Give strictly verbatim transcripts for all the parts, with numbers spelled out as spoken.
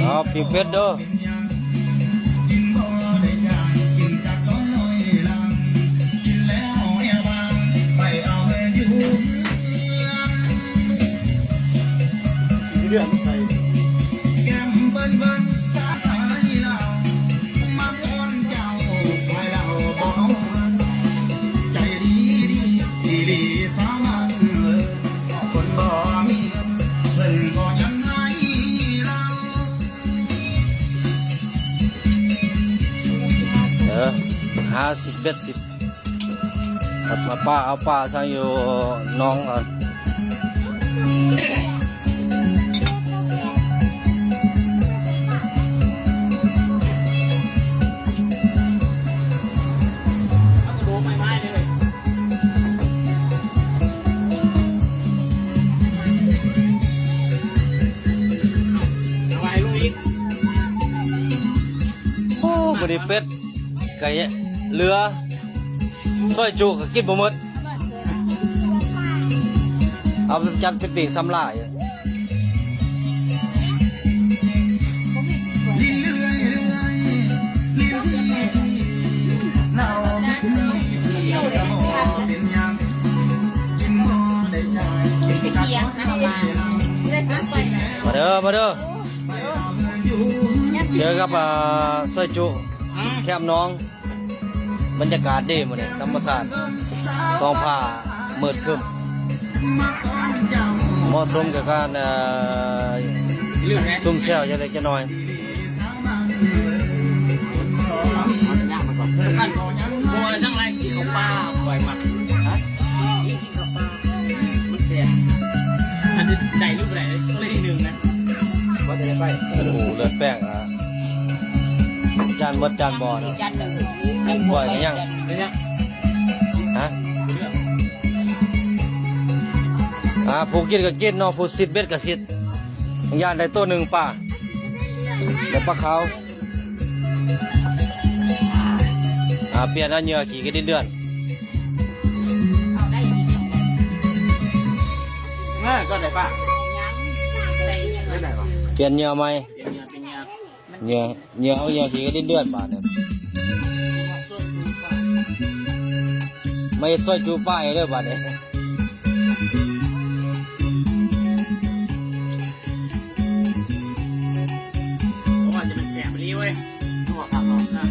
เอาปิ้งเป็ดเด้อ เออ ห้าสิบเอ็ดสิบ เอาปลา เอาปลาสั่งอยู่หนองก่อน โอ้ บ่ได้เป็ด ไก่เหลือ ซอยจุก็กินบ่หมด เอาไปจัดไปปิ้งซ้ำหลาย มาเด้อ มาเด้อ เจอกับ อ่า ซอยจุ แคมป์หนอง บรรยากาศดีมื้อนี้ ธรรมชาติ ท้องฟ้ามืดครึ้ม เหมาะสมกับการ เอ่อ ซุ่มแซวจักเล็กจักน้อย ทั้งไรกินของป้าปล่อยหมัก ฮะ มันแซ่บ อันนี้ได้รูปไหน เลขที่หนึ่งนะ ว่าจะได้ไป โอ้โห เลือดแป้งอ่ะ จานหมดจานบ่อนะ จานหนึ่ง บ่อยกันยัง เป็นยัง ฮะ อ่า ผู้กินก็กินเนาะ ผู้ซิดเบ็ดก็ซิด ย่านได้ตัวหนึ่งปลา ได้ปลาขาว อ่า เปลี่ยนเอาเหยื่อขี้กระดินเดือน เออ ก็ได้ปะ ไม่ได้ปะ เปลี่ยนเหยื่อใหม่ เปลี่ยนเหยื่อ เปลี่ยนเหยื่อ เหยื่อ เหยื่อเอาเหยื่อขี้กระดินเดือนบาดเนี่ย ไม่ซอยจูป้ายเด้อบาดเนี่ย เพราะว่าจะเป็นแสบดีเว้ย ตัวขับออกนะ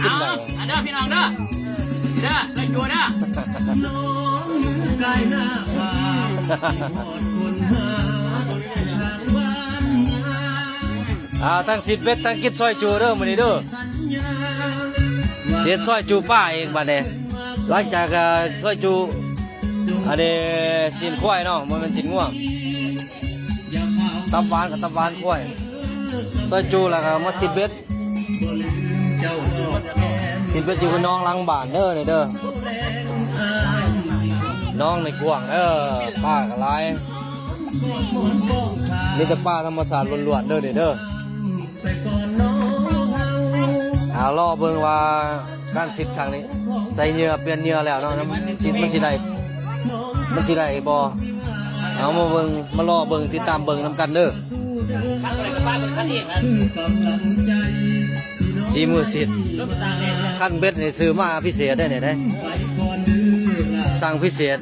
เอา อันเด้อพี่น้องเด้อ เด้อ ไปดูเด้อ อ่า ทั้งสิทธิ์เบ็ด ทั้งกินซอยจูเด้อ มื้อนี้เด้อ สิเฮ็ดซอยจูป้าเองบัดนี้ หลังจาก อ่า ซอยจู อันนี้สินควายเนาะ บ่แม่นสินงัว ตับหวานกับตับหวานควาย ซอยจูแล้วก็มาสิทธิ์เบ็ด สิทธิ์เบ็ดอยู่กับหนองหลังบ้านเด้อนี่เด้อ หนองนี่กว้างเด้อ ปลาก็หลาย มีแต่ปลาธรรมชาติล้วนๆเด้อนี่เด้อ อ่า รอเบิ่งว่าการสิทธิ์ครั้งนี้ ใส่เหยื่อเปลี่ยนเหยื่อแล้วเนาะ มันสิ มันสิได้ มันสิได้บ่ เอามาเบิ่ง มารอเบิ่ง ติดตามเบิ่งนำกันเด้อ สีมือสิทธิ์ คันเบ็ดนี่ซื้อมาพิเศษได้เนี่ยเด้ สั่งพิเศษ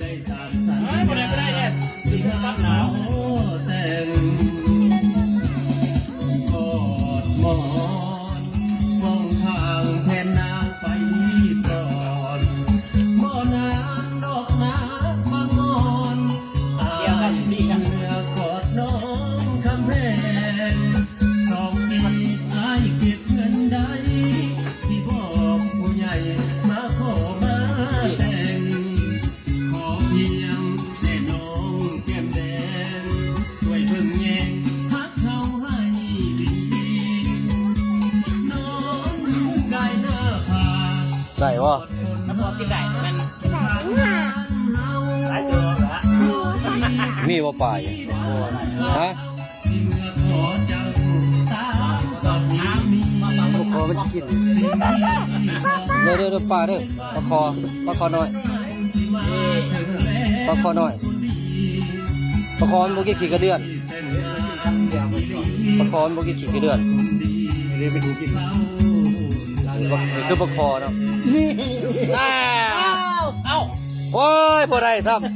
ได้บ่ แล้วพอกินได้มัน มีบ่ปลาอยู่ ฮะ ปลาคอมันสิกิน เด้อ เด้อ เด้อ ปลาเด้อ ปลาคอ ปลาคอน้อย ปลาคอน้อย ปลาคอมันบ่กินขี้กระเดือน ปลาคอมันบ่กินขี้กระเดือน นี่เป็นกิน นี่คือปลาคอเนาะ นี่ อ้าว เอ้า โอ้ย บ่ได้ซ้ำ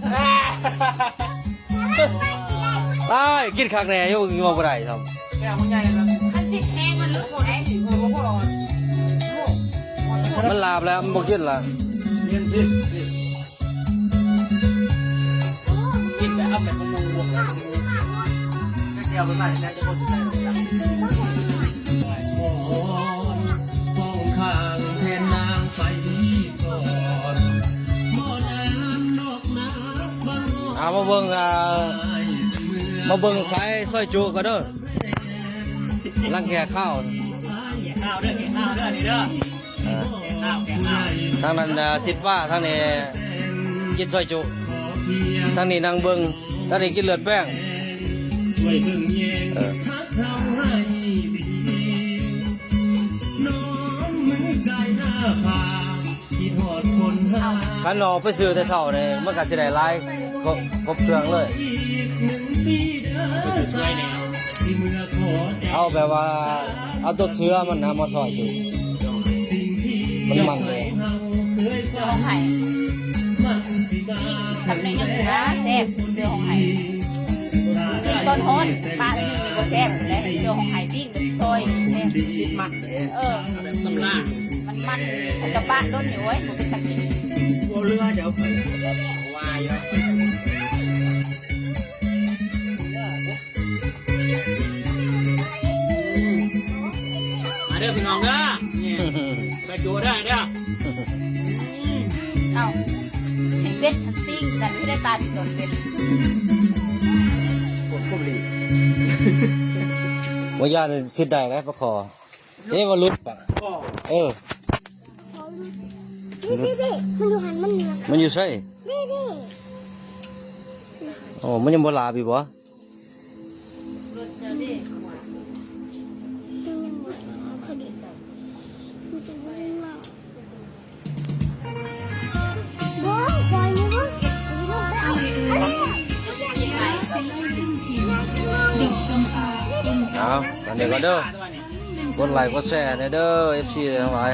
อ้าย กินคักแน่อยู่ ว่าบ่ได้ซ้ำ แก้วมันใหญ่นะ มันสิแพงมันลึกกว่าไอ้ เออพวกเราอ่ะ มันหลาบแล้ว มันบ่กินละ เรียนผิดผิดกินแต่เอาแต่ของมูแก้วมันใหญ่แน่จะหมดใจ ป้องข้างแทนนางไปก่อนบ่นานนอกนาบัง เอามาเบิ่ง อ่า มาเบิ่งขายซอยจุก่อนเด้อ ลังแก่ข้าว ข้าวเด้อข้าวเด้อนี่เด้อ อ่า ข้าวแกงข้าว ทางนั้น อ่า สิทธิ์ว่า ทางนี้ กินซอยจุ ทางนี้นั่งเบิ่ง ทางนี้กินเลือดแป้ง ช่วยเบิ่งแยง เออ ทักเราให้ดีน้องมือกายหน้าผากคิดฮอดคนหา คันออกไปซื้อแต่เช้านี่มันก็สิได้หลาย ครบ ครบเครื่องเลย อีกหนึ่งปีเด้อสาวที่เมื่อขอแต่ เอาแบบว่า เอาตัวเสือมันนะมาซอยจุ สิ่งที่ มันมันเลย เฮาเคย เสื้อของไผ่ มันสิมา ทำในหนึ่งนะแซ่บเสื้อของไผ่กินต้นฮ้อนปลาที่นี่ก็แซ่บอยู่แล้วเสื้อของไผ่ปิ้งซอยแซ่บ ติดมัน เออ แบบสำลา มันมันมันกับบ้านต้นอยู่เว้ยมันเป็นตะกิน บัวเรือเดี๋ยวไปวายอ่ะมาเด้อพี่น้องเด้อนี่ไปดูได้เด้อ เอ้าสิบเอ็ดปิ้งกันที่ได้ปลาสิบเอ็ด กดคุ้มดี บ่ย่านสิได้แล้วปลาคอ เอ๊ะว่าหลุดปะ ก็ เออ นี่นี่นี่มันอยู่หันมันอยู่หัน มันอยู่ไส นี่นี่ โอ้ มันยังบ่หลาบอีกบ่ มันยังหมดพอดีมันจะวิ่งมาโอ้ยคอยนี่วะ เอา อันนี้ก็เด้อ กดไลค์กดแชร์แหน่เด้อ เอฟซี ทั้งหลาย